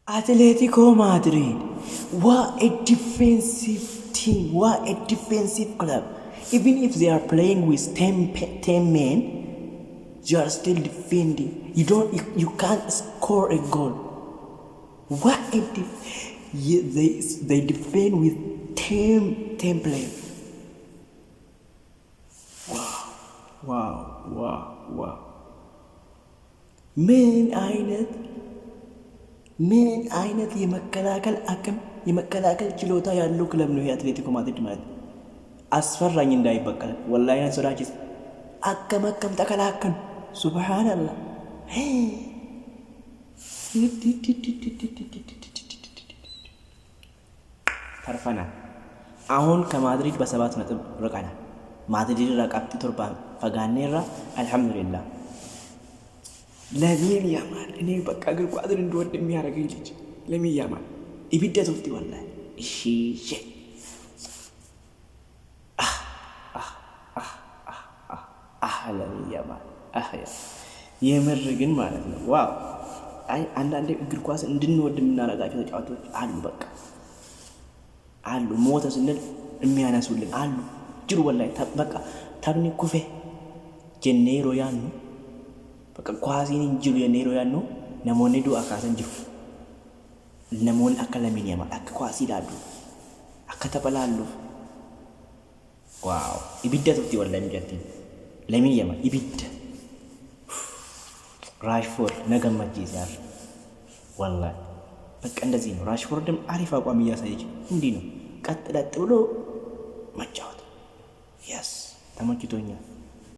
አትሌቲኮ ማድሪድ, what a defensive team, what a defensive club. Even if they are playing with 10 men, you are still defending. You don't you, you can't score a goal. What a yeah, they defend with 10 players. Wow. ምን አይነት የመከላከል አቅም፣ የመከላከል ችሎታ ያለው ክለብ ነው የአትሌቲኮ ማድሪድ ማለት። አስፈራኝ እንዳይበቀል ወላሂ sodaachisa. Akkam akkam ተከላከሉ። ሱብሃንአላህ። ተርፈናል። አሁን ከማድሪድ በ7 ነጥብ ርቀናል። ማድሪድ irraa qabxii 7n fagaanneerra, አልሐምዱሊላህ። ለሚን ያማል እኔ በቃ እግር ኳስን እንድወድ የሚያደርገኝ ልጅ ለሚን ያማል ibidda tufti ወላሂ። እሺ እሺ። ለሚን ያማል። የምር ግን ማለት ነው wow። አይ አንዳንዴ እግር ኳስ እንድንወድ የምናደርጋቸው ተጫዋቾች አሉ፣ በቃ አሉ። ሞተ ስንል የሚያነሱልን አሉ። Jiru ወላሂ። በቃ taphni kufe jennee yeroo yaannu, በቃ ኳሲin hin jiru jennee yeroo yaannu, namoonni du'a kaasan jiru. Namoonni akka Lamiin Yamal akka ኳስii laallu, akka tapha laalluuf. Wow, ibidda tufti wallahi mucattiin. Lamiin Yamal ibidda. ራሽፎርድ na gammachiise har'a ወላሂ። በቃ እንደዚህ ነው። ራሽፎርድም አሪፍ አቋም እያሳየች እንዲህ ነው። ቀጥ ለጥ ብሎ መጫወት። Yes, ተመችቶኛል።